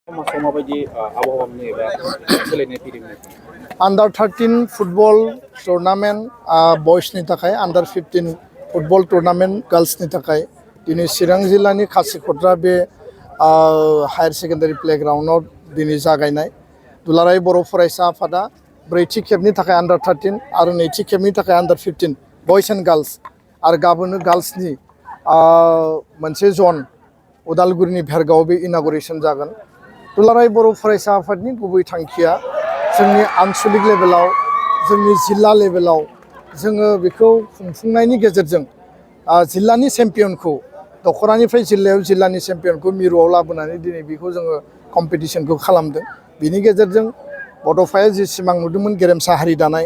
Under 13 football tournament boys ni takai, under 15 football tournament girls ni takai. Dini Sirang Jilla ni Khasikotra be higher secondary playground no dini jagainai. Dularai boro faraisa afada ब्रैथि खेबनि थाखाय under 13 आरो नैथि खेबनि थाखाय under 15 boys and girls आरो गाबोनो girlsनि मोनसे जन उदालगुरिनि भेरगाव बे इनॉग्रेशन जागोन। दुलाराय बर' फरायसा आफादनि गुबै थांखिया जोंनि आनसलिक लेभेलाव जोंनि जिल्ला लेभेलाव जोङो बेखौ खुंफुंनायनि गेजेरजों जिल्लानि चेम्पियनखौ दखरानिफ्राय जिल्लायाव जिल्लानि चेम्पियनखौ मिरुआव लाबोनानै दिनै बेखौ जोङो कम्पिटिशनखौ खालामदों। बिनि गेजेरजों बड'फाया जि सिमां नुदोंमोन गेरेमसा हारि दानाय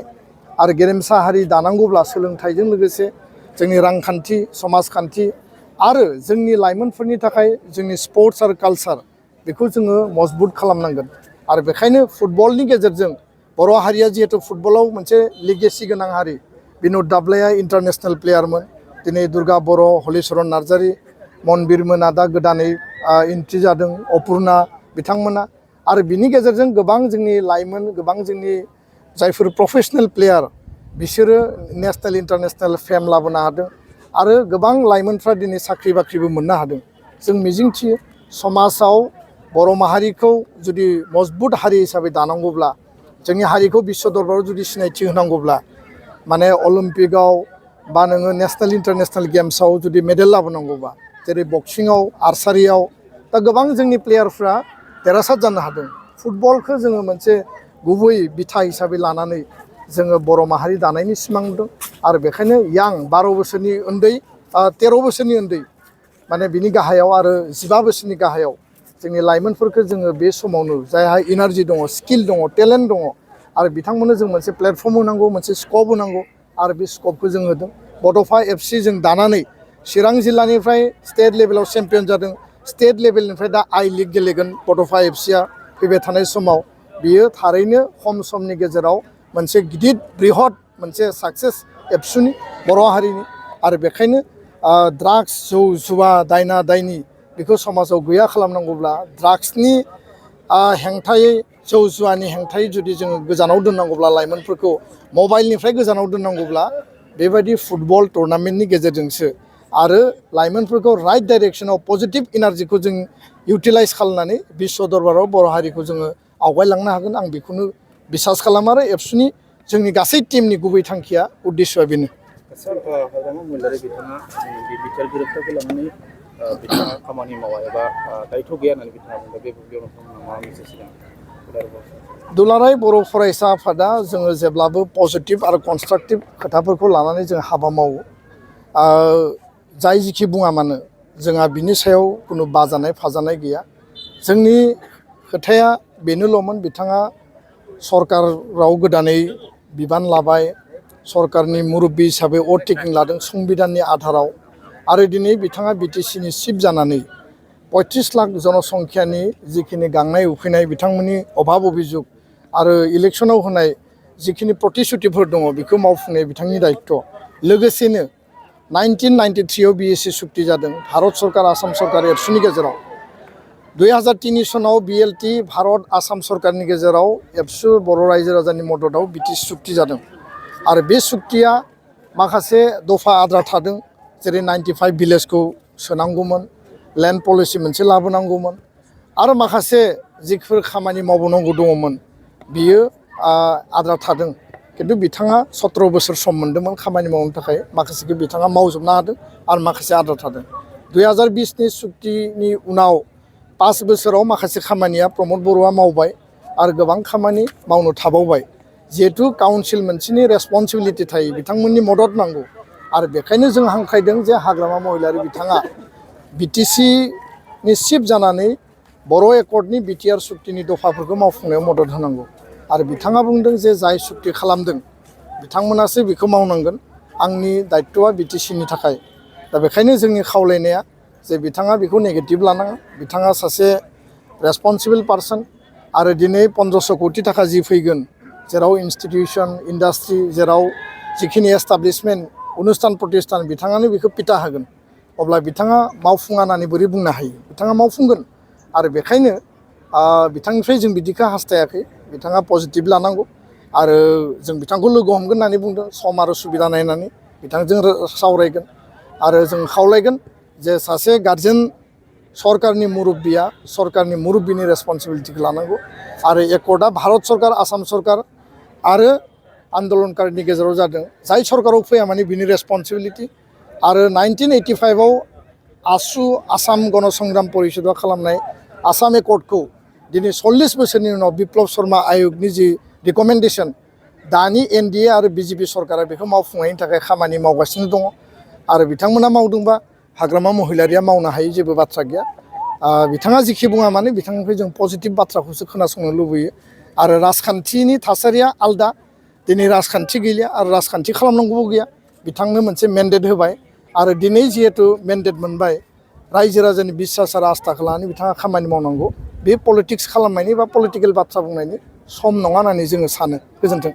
आरो गेरेमसा हारि दानांगौब्ला सोलोंथाइजों लोगोसे जोंनि रांखान्थि समाजखान्थि आरो जोंनि लाइमोनफोरनि थाखाय जोंनि स्पर्ट्स आरो कालचार बेखौ जोङो मजबुत खालामनांगोन। आरो बेखायनो फुटबलनि गेजेरजों बर' हारिया जिहेतु फुटबलाव मोनसे लिगेसि गोनां हारि। बिनोद दाब्लाया इन्टारनेशनेल प्लेयारमोन। दिनै दुर्गा बर' हलिचरन नार्जारी मनबिर मोना दा गोदानै एन्ट्रि जादों अपुर्णा बिथांमोना आरो बिनि गेजेरजों गोबां जोंनि लाइमोन गोबां जोंनि जायफोर प्रफेशनेल प्लेयार बिसोरो नेशनेल इन्टारनेशनेल फेम लाबोनो हादों आरो गोबां लाइमोनफ्रा दिनै साख्रि बाख्रिबो मोननो हादों। जों मिजिंथियो समाजाव बर' माहारिखौ जुदि मजबुत हारि हिसाबै दानांगौब्ला जोंनि हारिखौ बिश्व दरबाराव जुदि सिनायथि होनांगौब्ला माने अलिम्पिकआव बा नोङो नेशनेल इन्टारनेशनेल गेम्सआव जुदि मेडेल लाबोनांगौबा जेरै बक्सिंआव आर्सारियाव दा गोबां जोंनि प्लेयारफ्रा देरहासार जानो हादों। फुटबलखौ जोङो मोनसे गुबै बिथा हिसाबै लानानै जोङो बर' माहारि दानायनि सिमां नुदों आरो बेखायनो यां 12 बोसोरनि उन्दै 13 बोसोरनि उन्दै माने बिनि गाहायाव आरो 15 बोसोरनि गाहायाव जोंनि लाइमोनफोरखौ जोङो बे समावनो जायहा एनार्जि दङ स्किल दङ टेलेन्ट दङ आरो बिथांमोननो जों मोनसे प्लेटफर्म होनांगौ मोनसे स्कप होनांगौ आरो बे स्कपखौ जों होदों। बड'फा एफसि जों दानानै चिरां जिल्लानिफ्राय स्टेट लेभेलाव चेम्पियन जादों। स्टेट लेभेलनिफ्राय दा आई लीग गेलेगोन बड'फा एफसिया फैबाय थानाय समाव बियो थारैनो खम समनि गेजेराव मोनसे गिदिर बृहत मोनसे साक्सेस एबसुनि बर' हारिनि आरो बेखायनो ड्राग्स जौ जुवा दायना दायनि बेखौ समाजाव गैया खालामनांगौब्ला ड्राग्सनि हेंथायै जौ जुवानि हेंथायै जुदि जोङो गोजानाव दोननांगौब्ला लाइमोनफोरखौ मबाइलनिफ्राय गोजानाव दोननांगौब्ला बेबायदि फुटबल टुर्नामेन्टनि गेजेरजोंसो आरो लाइमोनफोरखौ राइट डाइरेक्सनाव पजिटिभ एनार्जिखौ जों इउटिलाइज खालामनानै बिश्व दरबाराव बर' हारिखौ जोङो आवगायलांनो हागोन। आं बेखौनो बिसास खालामो आरो एबसुनि जोंनि गासै टीमनि गुबै थांखिया उद्देश्यआ बेनो। खामानि मावा एबा दायथ' गैया होननानै बिथाङा बुंदों बे बेयाव माबा मोनसे सिगां दुलाराय बर' फरायसा आफादा जोङो जेब्लाबो पजिटिभ आरो कनस्ट्राक्टिभ खोथाफोरखौ लानानै जों हाबा मावो। जाय जिखि बुङा मानो जोंहा बिनि सायाव कुनु बाजानाय फाजानाय गैया। जोंनि खोथाया बेनोल'मोन बिथाङा सरकाराव गोदानै बिबान लाबाय सरकारनि मुरब्बि हिसाबै अथ टेकिं लादों संबिधाननि आधाराव आरो दिनै बिथाङा बिटिसिनि चिफ जानानै 35 लाख जनसंख्यानि जिखिनि गांनाय उखैनाय बिथांमोननि अभाब अभिजुग आरो इलेक्शनाव होनाय जिखिनि प्रतिश्रुतिफोर दङ बेखौ मावफुंनाय बिथांनि दायित्व। लोगोसेनो 1993 आव बिएसि सुक्ति जादों भारत सरकार आसाम सरकार एबसुनि गेजेराव 2003 सनाव बिएलटि भारत आसाम सरकारनि गेजेराव एबसु बर' रायजो राजानि मददाव बिटिसि सुक्ति जादों आरो बे सुक्तिया माखासे दफा आद्रा थादों जेरै 95 भिलेजखौ सोनांगौमोन लेन्ड पलिसि मोनसे लाबोनांगौमोन आरो माखासे जिफोर खामानि मावबावनांगौ दङमोन बियो आद्रा थादों। किन्तु बिथाङा 17 बोसोर सम मोन्दोंमोन खामानि मावनो थाखाय माखासेखौ बिथाङा मावजोबनो हादों आरो माखासे आद्रा थादों। 2020नि सुक्तिनि उनाव 5 बोसोराव माखासे खामानिया प्रमद बर'आ मावबाय आरो गोबां खामानि मावनो थाबावबाय। जिहेतु काउन्सिल मोनसेनि रेसपन्सिबिलिटि थायो बिथांमोननि मदद नांगौ आरो बेखायनो जों हांख्रायदों जे हाग्रामा महिलारि बिथाङा बिटिसिनि चिफ जानानै बर' एकर्डनि बिटिआर सुक्तिनि दफाफोरखौ मावफुंनायाव मदद होनांगौ आरो बिथाङा बुंदों जे जाय सुक्ति खालामदों बिथांमोनासो बेखौ मावनांगोन आंनि दायित्वआ बिटिसिनि थाखाय। दा बेखायनो जोंनि खावलायनाया जे बिथाङा बेखौ नेगेटिभ लानाङा बिथाङा सासे रेसपन्सिबल पार्सन आरो दिनै 1500 कोटि थाखा जि फैगोन जेराव इन्स्टिटिउसन इन्डास्ट्रि जेराव जिखिनि एस्टाब्लिशमेन्ट अनुस्थान प्रतिष्ठान बिथाङानो बेखौ पिता होगोन अब्ला बिथाङा मावफुङा होननानै बोरै बुंनो हायो बिथाङा मावफुंगोन आरो बेखायनो बिथांनिफ्राय जों बिदिखौ हास्थायाखै बिथाङा पजिटिभ लानांगौ आरो जों बिथांखौ लोगो हमगोन होननानै बुंदों सम आरो सुबिदा नायनानै बिथांजों सावरायगोन आरो जों खावलायगोन जे सासे गार्जेन सरकारनि मुरब्बिया सरकारनि मुरब्बिनि रेसपन्सिबिलिटिखौ लानांगौ आरो एकर्डआ भारत सरकार आसाम सरकार आरो आन्दलनकारिनि गेजेराव जादों जाय सरकाराव फैया माने बिनि रेसपन्सिबिलिटि आरो 1985आव आसाम गण संग्राम परिषदआ खालामनाय आसाम एकर्डखौ दिनै 40 बोसोरनि उनाव बिप्लब शर्मा आयगनि जि रिकमेन्डेसन दानि एनडिए आरो बिजेपि सरकारा बेखौ मावफुंनायनि थाखाय खामानि मावगासिनो दङ आरो बिथांमोना मावदोंबा हाग्रामा महिलारिया मावनो हायै जेबो बाथ्रा गैया बिथाङा जिखि बुङा माने बिथांनिफ्राय जों पजिटिभ बाथ्राखौसो खोनासंनो लुबैयो आरो राजखान्थिनि थासारिया आलदा दिनै राजखान्थि गैलिया आरो राजखान्थि खालामनांगौबो गैया बिथांनो मोनसे मेन्डेट होबाय आरो दिनै जिहेतु मेन्डेट मोनबाय रायजो राजानि बिसास आरो आस्थाखौ लानानै बिथाङा खामानि मावनांगौ बे पलिटिक्स खालामनायनि बा पलिटिकेल बाथ्रा बुंनायनि सम नङा होननानै जोङो सानो गोजोन्थों